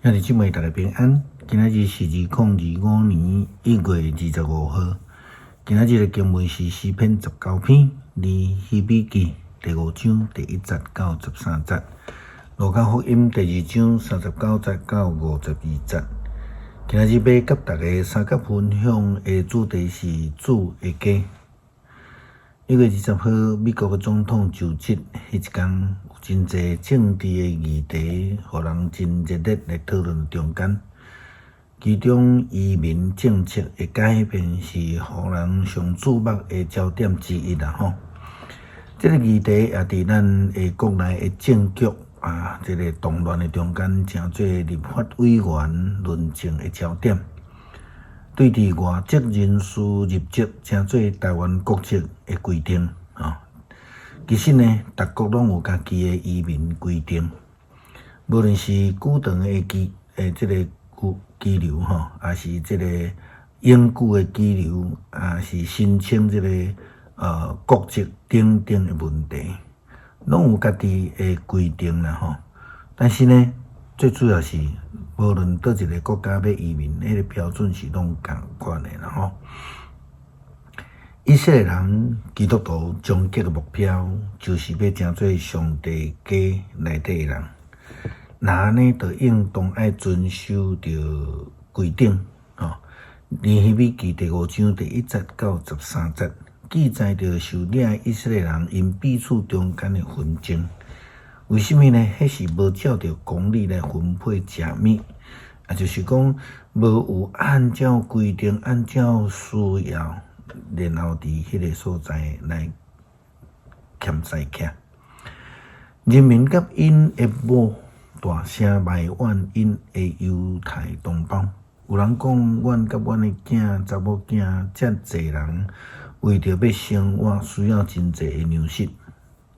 兄弟姊妹，大家平安。今仔日是2025年1月25號。今仔日的經文是詩篇19篇，尼希米記第五章第一節到13節，路加福音第二章39節到52節。今仔日欲佮大家相佮分享的主題是主的家。1月20號，美國的總統就職彼一工，有真濟政治的議題，予人真熱烈來討論中間。其中移民政策的改變是予人上矚目的焦點之一啦吼。這个議題也佇咱的國內的政局啊，這个動亂的中間，成做立法委員論證的焦點。對佇外籍人士入籍，成做臺灣國籍的規定，吼，其實呢，逐國攏有家己的移民規定，無論是久長的居的這个居留吼，抑是這個永久的居留，抑是申請這个國籍等等的問題，攏有家己的規定啦吼。但是呢，最主要是，無論佗一个國家欲移民，彼个標準是攏仝款的啦吼。以色列人基督徒終極的目標，就是欲成做上帝家內底的人。若按呢，就應當愛遵守著規定吼。尼希米記第五章第一節到13節，記載著受掠的以色列人𪜶彼此中間的紛爭。為啥物呢？彼是無照著公理來分配食物，也就是講，無有按照規定、按照需要，然後佇彼个所在來欠債客。人民佮𪜶的某大聲埋怨𪜶的猶太同胞。有人講，阮佮阮的囝、查某囝遮濟人，為著欲生活，需要真濟的糧食。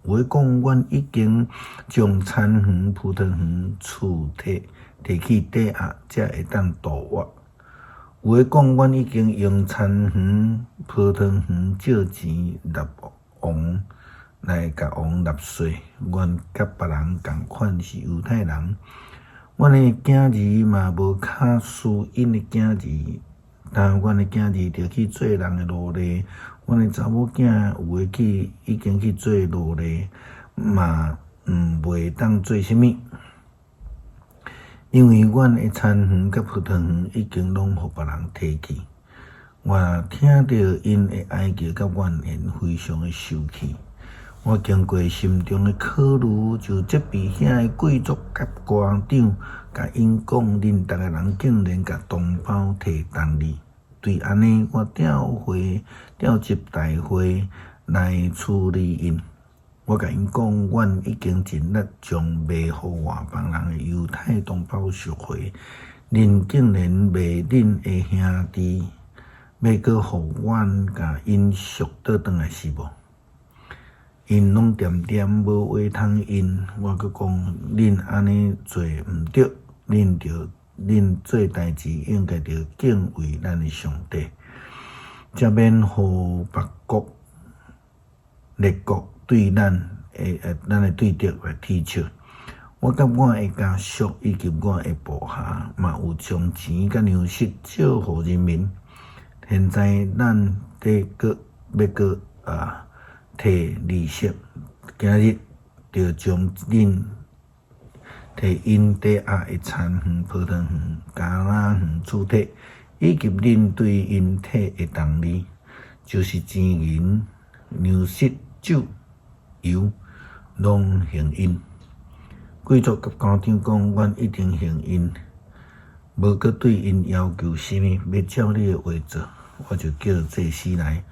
有的講，阮已經將田園、葡萄園、厝提提去抵押，才會當度活。有的講，阮已經用田園、葡萄園借錢納王來共王納稅。阮佮別人仝款是猶太人，阮的囝兒嘛無較輸𪜶的囝兒，但阮的囝兒著去做人的奴隸。阮的查某囝有的去已經去做奴隸，嘛毋袂當做啥物，因為阮的田園佮葡萄園已經攏予別人提去。我聽著𪜶的哀求佮怨言，非常的受氣。我經過心中的考慮，就責備遐的貴族佮官長，共𪜶講：恁逐个人竟然共同胞提重利。對按呢，我調會調集大會來處理𪜶。我共𪜶講，阮已經盡力將賣予外邦人的猶太同胞贖回，恁竟然賣恁的兄弟，欲閣予阮共𪜶贖倒轉來是無？𪜶攏恬恬無話通應。我閣講，恁按呢做毋對，恁著。恁做代誌應該著敬畏咱的上帝，才免予別國列國對咱的對敵來恥笑。我佮我的家屬以及我的部下，嘛有將錢佮糧食借予人民。現在咱得閣欲閣啊提利息，今日著將恁提𪜶抵押的田園、葡萄園、橄欖園厝體，以及恁對𪜶提的重利，就是錢銀、糧食、酒、油，攏還𪜶。貴族佮官長講，阮一定還𪜶，無閣對𪜶要求啥物，欲照你的話做。我就叫祭司來，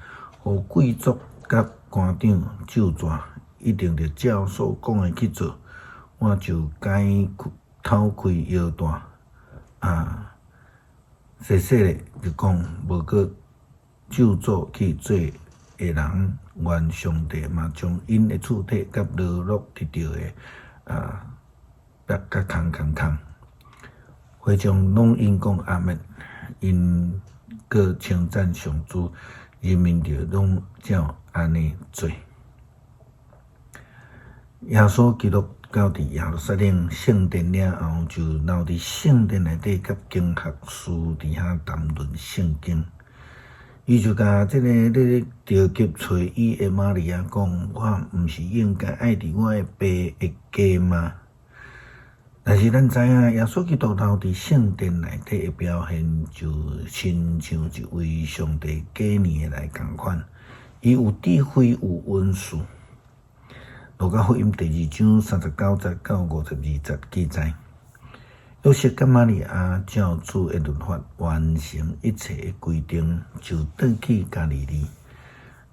予貴族佮官長咒詛，一定著照所講的去做。我就解透開腰帶，啊，細細咧就講，無閣咒詛去做的人，願上帝嘛將𪜶的厝體佮勞碌得著的啊，逼甲空空空。會眾攏應講阿們，𪜶閣稱讚上主，人民就攏照按呢做。耶穌基督到佇耶路撒冷聖殿了後，就留佇聖殿內底，佮經學師佇遐談論聖經。伊就共這個咧著急揣伊的瑪利亞講：我毋是應該愛佇我的爸的家嗎？但是咱知影，耶穌基督留佇聖殿內底的表現，就親像一位上帝加年的來仝款，伊有智慧，有恩賜。路加福音第二章39節到52節記載，約瑟佮瑪利亞照主的律法完成一切的規定，就轉去加利利，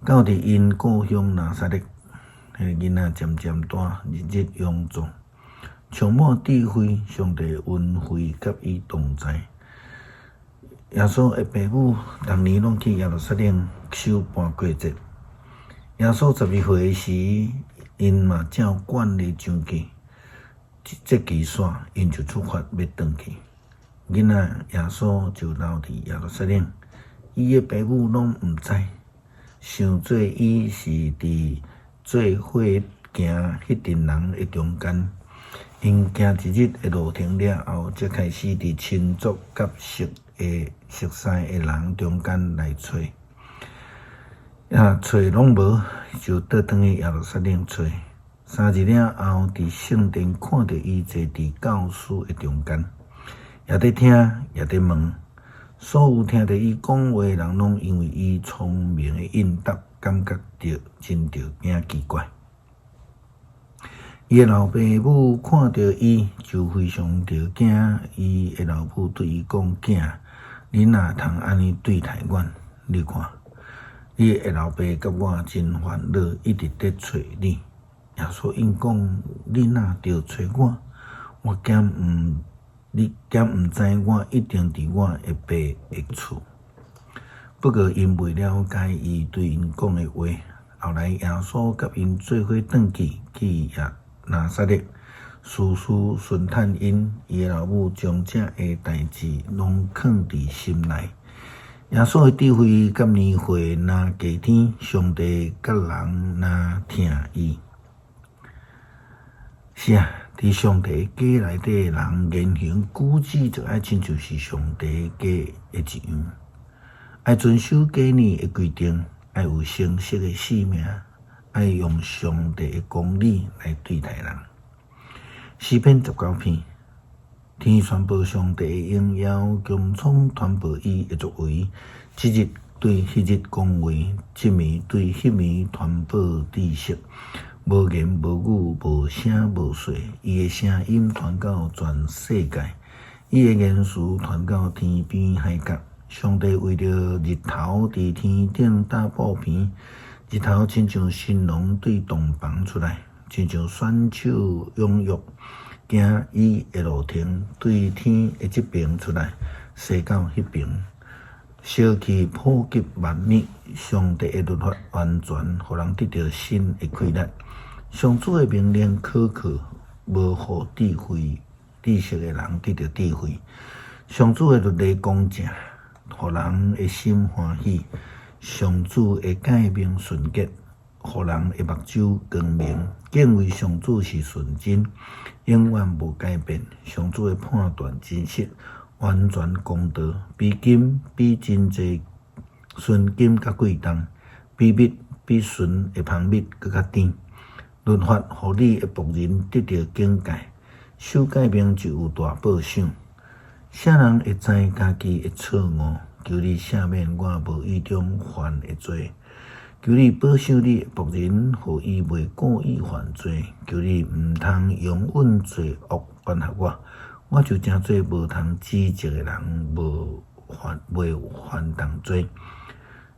到佇𪜶故鄉拿撒勒。彼个囡仔漸漸大，日日勇壯，充滿智慧，上帝的恩惠佮伊同在。耶穌的爸母逐年攏去耶路撒冷守盤過節。耶穌12歲時，𪜶嘛照慣例上去，節期煞，𪜶就出發欲轉去。囡仔耶穌就留佇耶路撒冷，伊的爸母攏毋知，想做伊是佇做伙行彼陣人的中間。𪜶行一日的路程了後，才開始佇親族佮熟的熟似的人中間來揣。啊，揣攏無，就倒轉去耶路撒冷揣。3日了後，佇聖殿看著伊坐佇教師的中間，也佇聽，也佇問。所有聽著伊講話的人，攏因為伊聰明的應答，感覺著真著驚奇怪。伊的老爸母看著伊，就非常著驚。伊的老母對伊講：囝，你哪通按呢對待阮？你看，你的老爸佮我真煩惱，一直佇揣你。耶穌應講：你若著揣我，我敢毋？你敢毋知我一定佇我的爸的厝？不過𪜶未了解伊對𪜶講的話。後來耶穌佮𪜶做伙轉去，去耶拿撒勒，時時巡探𪜶。伊的老母將這个代誌攏囥佇心內。耶穌的智慧佮年歲若加添，上帝佮人若疼伊。是啊，佇上帝家內底的人言行舉止，就愛親像是上帝家的一樣，愛遵守家禮的規定，愛有誠實的性命，愛用上帝的公理來對待人。詩篇19篇，天宣布上帝的榮耀，穹蒼傳報伊的作為。這日對彼日講話，這暝對彼暝傳報知識。無言無語，無聲無息，伊的聲音傳到全世界，伊的言辭傳到天邊海角。上帝為著日頭佇天頂搭布棚，日頭親像新郎對洞房出來，親像選手踴躍行伊的路程，對天的這爿出來，西到彼爿。燒氣普及萬物，上帝的律法完全，予人得著新的氣力。上主的命令可靠，無予智慧知識的人得著智慧。上主的律例公正，予人的心歡喜。上主的誡命純潔，予人的目睭光明。敬畏上主是純真，永遠無改變。上主的判斷真實，完全公道，比金比真濟純金較貴重，比蜜比純的蜂蜜閣較甜。律法予你的僕人得著警戒，守誡命就有大報賞。啥人會知家己的錯誤？求你赦免我無意中犯的罪。求你保守你的僕人，予伊袂故意犯罪。求你毋通容忍罪惡管轄我，我就成做無通指責的人，無犯袂犯重罪。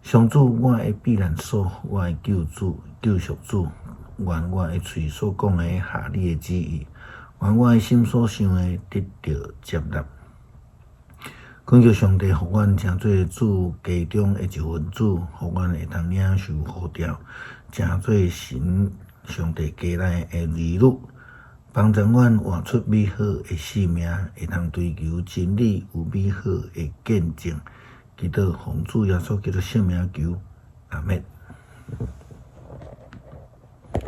上主，我的避難所，我的救主、救贖主，願我的喙所講的合你的旨意，願我的心所想的得著接納。懇求上帝，予阮成做主家中的一份子，予阮會通領受呼召，成做神上帝家內的兒女，幫助阮活出美好的生命，會通追求真理，有美好的見證。祈禱奉主耶穌基督聖名求，阿們。